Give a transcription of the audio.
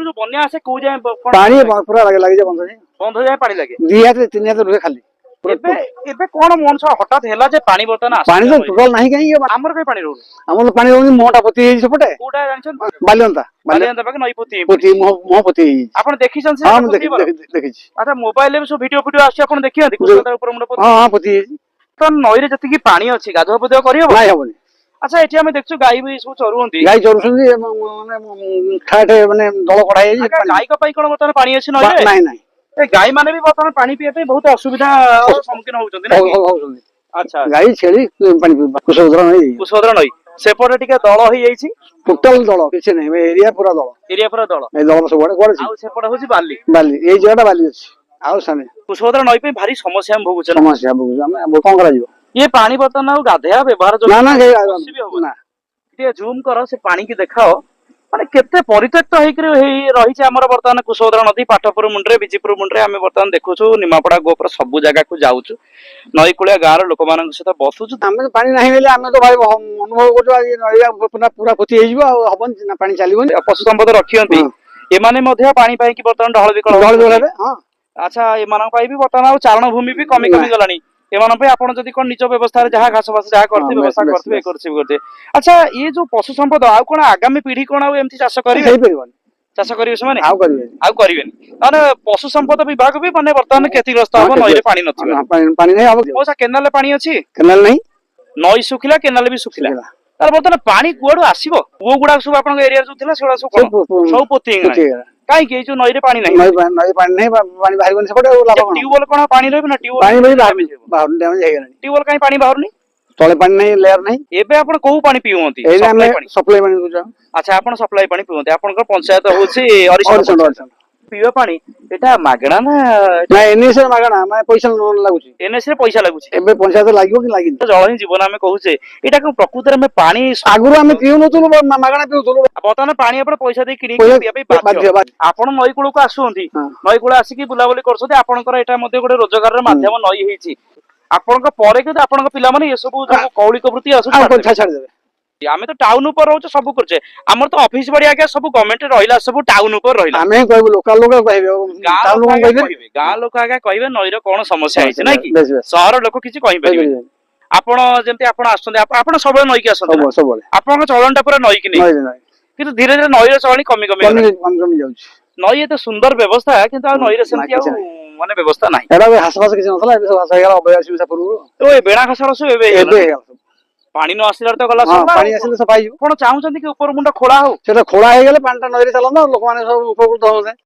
ଯୋଉ ବନ୍ୟା ଆସେ, କୋଉ ଯାଏଁ କଣ ପାଣି ପୁରା ଲାଗିଯାଏ ବନ୍ଧ ଯାଏ। ବନ୍ଧ ଯାଏଁ ପାଣି ଲାଗେ? 2 ହାତ 3 ହାତ ରୁହେ ଖାଲି ପୁରା। ଏବେ ଏବେ କଣ ମଣିଷ ହଠାତ୍ ହେଲା ଯେ ପାଣି ବର୍ତ୍ତମାନ ପାଣି ତ ଆସୁନି? ଟୋଟାଲ ନାହିଁ କାହିଁକି? ଆମର କାଇଁ ପାଣି ରହୁନି? ଆମର ତ ପାଣି ରହୁନି, ମୁହଁଟା ପୋତି ହେଇଯାଇଛି ସେପଟେ। କୋଉଟା ଜାଣିଛନ୍ତି? ବାଲିଅନ୍ତା। ବାଲିଅନ୍ତା ପାଖେ ନଈ ପୋତି ହେଇଛି। ପୋତି, ମୁହଁ ମୁହଁ ପୋତି ହେଇଯାଇଛି। ଆପଣ ଦେଖିଛନ୍ତି? ହଁ, ସେ ମୁଁ ପୋତି ହେବାର? ଦେଖିଛି। ଆଚ୍ଛା, ମୋବାଇଲରେ ବି ସବୁ ଭିଡିଓ ଫିଡିଓ ଆସୁଛି, ଆପଣ ଦେଖିଛନ୍ତି କୁଶଭଦ୍ରା ଉପର ମୁଣ୍ଡ ପୋତି? ହଁ, ପୋତି ହେଇଯାଇଛି। ତ ନଈରେ ଯେତିକି ପାଣି ଅଛି, ଗାଧୁଆ ପାଧୁଆ କରିହବ? ନାଇଁ, ହବନି। ଆଚ୍ଛା, ଏଠି ଆମେ ଦେଖୁଛୁ ଗାଈ ବି ସବୁ ଚରୁଛନ୍ତି। ଗାଈ ଚରୁଛନ୍ତି ଏବଂ ମାନେ ଠାଠେ ମାନେ ଦଳ କଢା ହେଇଯାଇଛି। ଆଜ୍ଞା, ପାଣି ଗାଈଙ୍କ ପାଇଁ କଣ ବର୍ତ୍ତମାନ ପାଣି ଅଛି ନଈରେ? ନାଇଁ ନାଇଁ। ଏ ଗାଈ ମାନେ ବି ବର୍ତ୍ତମାନ ପାଣି ପିଇବା ପାଇଁ ବହୁତ ଅସୁବିଧା ସମ୍ମୁଖୀନ ହଉଛନ୍ତି ନା କି? ହଉଛନ୍ତି। ଆଚ୍ଛା। ଗାଈ, ଛେଳି ପାଣି କୁଶଭଦ୍ରା ନଈ। କୁଶଭଦ୍ରା ନଈ ସେପଟେ ଟିକେ ଦଳ ହେଇଯାଇଛି। ଟୋଟାଲ ଦଳ, କିଛି ନାହିଁ, ଏରିଆ ପୁରା ଦଳ। ଏରିଆ ପୁରା ଦଳ। ଏଇ ଦଳ ସବୁଆଡେ, କୁଆଡେ ଅଛି? ଆଉ ସେପଟେ ହଉଛି ବାଲି। ବାଲି, ଏଇ ଜାଗାଟା ବାଲି ଅଛି ଆଉ ସାନେ। କୁଶଭଦ୍ରା ନଈ ପାଇଁ ଭାରି ସମସ୍ୟା ଆମେ ଭୋଗୁଛେ ନା? ସମସ୍ୟା ଭୋଗୁଛୁ ଆମେ। ଆଉ କଣ କରାଯିବ? ଇଏ ପାଣି ବର୍ତ୍ତମାନ ଆଉ ଗାଧେଇବା ବ୍ୟବହାର ଯୋଗ୍ୟ ନା ନା, ବସି ବି ହବନି। ନା। ଟିକେ ଜୁମ୍ କର, ସେ ପାଣିକି ଦେଖାଅ, ମାନେ କେତେ ପରିତ୍ୟକ୍ତ ହେଇକରି ହେଇ ରହିଛି ଆମର ବର୍ତ୍ତମାନ କୁଶଭଦ୍ରା ନଦୀ। ପାଟପୁର ମୁଣ୍ଡରେ, ବିଜିପୁର ମୁଣ୍ଡରେ ଆମେ ବର୍ତ୍ତମାନ ଦେଖୁଛୁ, ନିମାପଡା, ଗୋପର ସବୁ ଜାଗାକୁ ଯାଉଛୁ, ନଈ କୂଳିଆ ଗାଁର ଲୋକମାନଙ୍କ ସହିତ ବସୁଛୁ। ଆମେ ତ ପାଣି ନାହିଁ ବୋଲି ଆମେ ତ ଭାରି ଅନୁଭବ କରୁଛୁ। ଆଜି ନଈ ପୁରା ପୁରା ପୋତି ହେଇଯିବ, ଆଉ ହବନି ନା, ପାଣି ଚାଲିବନି। ପଶୁ ସମ୍ପଦ ରଖିଛନ୍ତି, ଏମାନେ ମଧ୍ୟ ପାଣି ପାଇକି ବର୍ତ୍ତମାନ ଡହଳ ବିକଳ ଜଳ ହଉଛନ୍ତି। ଜଳ ହେବେ, ହଁ। ଆଚ୍ଛା, ଏମାନଙ୍କ ପାଇଁ ବି ବର୍ତ୍ତମାନ ଆଉ ଚାରଣ ଭୂମି ବି କମି କମି ନା। ଗଲାଣି ଏମାନଙ୍କ ପାଇଁ। ଆପଣ ଯଦି କଣ ନିଜ ବ୍ୟବସ୍ଥାରେ ଯାହା ଘାସ ଫାସ ଯାହା କରିଥିବେ, ବ୍ୟବସ୍ଥା ବେଶ, କରିଥିବେ, ବେଶ। କରିଥିବେ କରିଥିବେ। ଆଚ୍ଛା, ଇଏ ଯୋଉ ପଶୁ ସମ୍ପଦ, ଆଉ କଣ ଆଗାମୀ ପିଢି କଣ ଆଉ ଏମିତି ଚାଷ କରିବେ? ହେଇପାରିବନି। ଚାଷ କରିବେ ସେମାନେ? ଆଉ କରିବେନି। ଆଉ କରିବେନି। ତାହେଲେ ପଶୁ ସମ୍ପଦ ବିଭାଗ ବି ମାନେ ବର୍ତ୍ତମାନ କ୍ଷତିଗ୍ରସ୍ତ ହବ ନଈରେ ପାଣି ନଥିବ। ହଁ, ପାଣି ନାହିଁ ହବ। ମଉସା, କେନାଲରେ ପାଣି ଅଛି? କେନାଲ ନାହିଁ। ନଈ ଶୁଖିଲା, କେନାଲ ବି ଶୁଖିଲା। ଶୁଖିଲା। ତାହେଲେ ବର୍ତ୍ତମାନ ପାଣି କୁଆଡୁ ଆସିବ? କୂଅ ଗୁଡାକ ସବୁ ଆପଣଙ୍କ ଏରିଆରେ ଯୋଉ ଥିଲା, ସେଗୁଡା ସବୁ କଣ? ସବୁ ସବୁ ପୋତି ପୋତି ହେଇଗଲାଣି। ହେଇଗଲା। କାହିଁକି? ଏଇ ଯୋଉ ନଈରେ ପାଣି ନାହିଁ। ନଈ ପାଣି ନାହିଁ, ପାଣି ବାହାରିବନି ସେପଟେ, ଆଉ ଲାଭ କଣ? ଟ୍ୟୁବୱେଲ କଣ ପାଣି ରହିବ ନା? ପାଣି ବି ଟ୍ୟୁବୱେଲ ବାହାରୁନି, ବାହାରୁନି, ଡ୍ୟାମେଜ ହେଇଗଲାଣି। ଟ୍ୟୁବୱେଲ କାହିଁ ପାଣି ବାହାରୁନି? ତଳେ ପାଣି ନାହିଁ, ଲେୟାର ନାହିଁ। ଏବେ ଆପଣ କୋଉ ପାଣି ପିଉନ୍ତି? ଏଇ ଆମେ ସପ୍ଲାଇ ପାଣି? ସପ୍ଲାଇ ପାଣି ଦଉଛୁ। ଆଚ୍ଛା, ଆପଣ ସପ୍ଲାଇ ପାଣି ପିଉନ୍ତି। ଆପଣଙ୍କର ପଞ୍ଚାୟତ ହଉଛି ଅରିଷଣ୍ଡ? ଅରିଷଣ୍ଡ। ପଞ୍ଚାୟତ। ଅରିଷଣ୍ଡ। ପିଇବା ପାଣି ଏଟା ମାଗଣା ନା? ନା, ଏନ୍ଏସି ମାଗଣା, ମାନେ ପଇସା ନ ଲାଗୁଛି। ଏନ୍ଏସି ରେ ପଇସା ଲାଗୁଛି? ଏବେ ପଞ୍ଚାୟତ ଲାଗିବ କି ଲାଗିନି। ତ ଜଳ ହିଁ ଜୀବନ ଆମେ କହୁଛେ, ଏଇଟା କଣ ପ୍ରକୃତରେ ଆମେ ପାଣି ଆଗରୁ ଆମେ ପିଉନଥିଲୁ, ମାଗଣା ପିଉଥିଲୁ। ବର୍ତ୍ତମାନ ପାଣି ଆପଣ ପଇସା ଦେଇ କିଣିକି ପଇସା ପିଇବା ପାଇଁ ବାଧ୍ୟ। ବାଧ୍ୟ, ବାଧ୍ୟ। ଆପଣ ନଈ କୂଳକୁ ଆସୁଛନ୍ତି? ନଈ କୂଳ ଆସିକି ବୁଲାବୁଲି କରୁଛନ୍ତି। ଆପଣଙ୍କର ଏଇଟା ମଧ୍ୟ ଗୋଟେ ରୋଜଗାରର ମାଧ୍ୟମ ନଈ ହେଇଛି ଆପଣଙ୍କ ପରେ। କିନ୍ତୁ ଆପଣଙ୍କ ପିଲାମାନେ ଏସବୁ ଯୋଉ କୌଳିକ ବୃତ୍ତି ଆସୁଛି ଆଉ ଛାଡ଼ିଦେବେ। କଥା ଛାଡ଼ିଦେବେ। ଆମେ ତ ଟାଉନ ଉପରେ ରହୁଛୁ, ସବୁ କରୁଛେ। ଆମର ତ ଅଫିସ ବାଡି ଆଜ୍ଞା ସବୁ ଗଭର୍ଣ୍ଣମେଣ୍ଟ ରହିଲା, ସବୁ ଟାଉନ ଉପରେ ରହିଲା। ଆମେ ହିଁ କହିବୁ, ଲୋକାଲ ଲୋକ କହିବେ ଆଉ। ଗାଁ ଟାଉନ ଲୋକ ଲୋକ ଆଜ୍ଞା କହିବେ? କହିବେ, ଗାଁ ଲୋକ ଆଜ୍ଞା କହିବେ ନଈର କଣ ସମସ୍ୟା ହେଇଛି, ନାଇଁ କି? ବେଶ ବେଶ। ସହର ଲୋକ କିଛି କହିପାରିବେନି। କହିପାରିବେନି। ଆପଣ ଯେମିତି ଆପଣ ଆସୁଛନ୍ତି, ଆପଣ ସବୁବେଳେ ନଈକି ଆସନ୍ତି ନା? ସବୁବେଳେ, ସବୁବେଳେ। ଆପଣଙ୍କ ଚଳନଟା ପୁରା ନଈକି ନେଇ। ନଈରେ, ନଈ। କିନ୍ତୁ ଧୀରେ ଧୀରେ ନଈର ଚଳଣି କମି କମି କମି ଗଲାଣି। କମି କମି ଯାଉଛି। ନଈ ଏତେ ସୁନ୍ଦର ବ୍ୟବସ୍ଥା, କିନ୍ତୁ ଆଉ ନଈରେ ସେମିତି ନା, ଆଉ କିଛି ମାନେ ବ୍ୟବସ୍ଥା ନାହିଁ। ଏଟା ଘାସ ଫାସ କିଛି ନଥିଲା, ଏବେ ସବୁ ଘାସ ହେଇଗଲା 82 ମସିହା ପୂର୍ବରୁ। ତ ଏ ବେଣା ଘାସର ସବୁ ଏବେ ଏବେ ହେଇଗଲା। ହେଇଗଲା ସବୁ। ପାଣି ନ ଆସିଲାରେ ତ ଗଲା ହଁ। ସରିଲା। ପାଣି ଆଉ ଆସିଲେ ସଫା ହେଇଯିବ। ଆପଣ ଚାହୁଁଛନ୍ତି କି ଉପର ମୁଣ୍ଡ ଖୋଳା ହଉ? ସେଟା ଖୋଳା ହେଇଗଲେ ପାଣିଟା ନଈରେ ଚାଲନ୍ତା, ଲୋକମାନେ ସବୁ ଉପକୃତ ହୁଅନ୍ତେ।